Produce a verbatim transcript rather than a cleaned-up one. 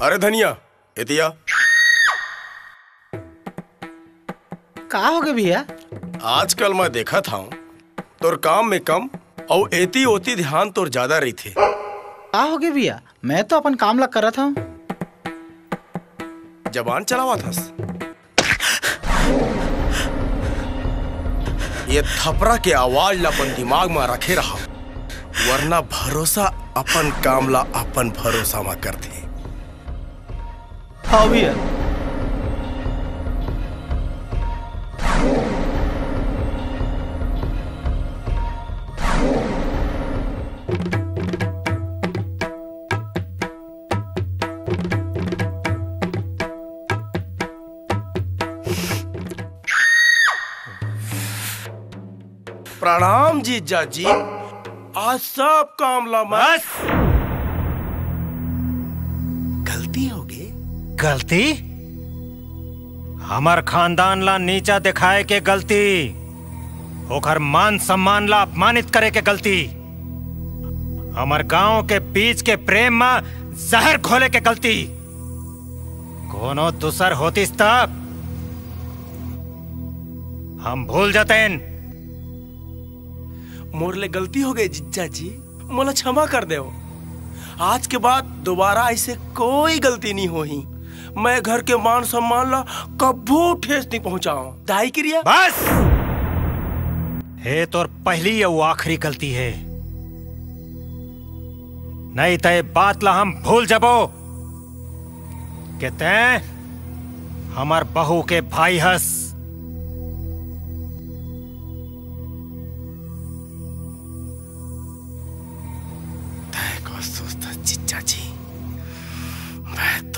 अरे धनिया, एतिया। का होगे भैया? आजकल मैं देखत हंव, तोर काम में कम अउ एती ओती ध्यान तोर ज्यादा रहिथे। का होगे भैया? मैं तो अपन काम ला करत हंव। जबान चलावत हस। ये थपरा के आवाज ला अपन दिमाग में रखे रहा, वरना भरोसा अपन काम ला अपन भरोसा में करथे। हाँ भैया। प्रणाम जीजा जी, आज सब काम ला मैं बस! गलती होगे। गलती? हमर खानदान ला नीचा दिखाए के गलती, ओकर मान सम्मान ला अपमानित करे के गलती, हमर गांव के बीच के प्रेम म जहर घोले के गलती। कोनो दूसर होतिस तब हम भूल जातेन। मोर ले गलती होगे जीजा जी, मोला क्षमा कर देव। आज के बाद दोबारा ऐसे कोई गलती नहीं होही। मैं घर के मान सम्मान ला कभू ठेस नहीं पहुंचाव। दाई किरिया। बस! हे तोर पहली अउ आखिरी गलती हे, नहीं त ए बात ला हम भूल जबो के तैं हमर बहू के भाई हस। तैं का सोचथस जीजा जी, मैं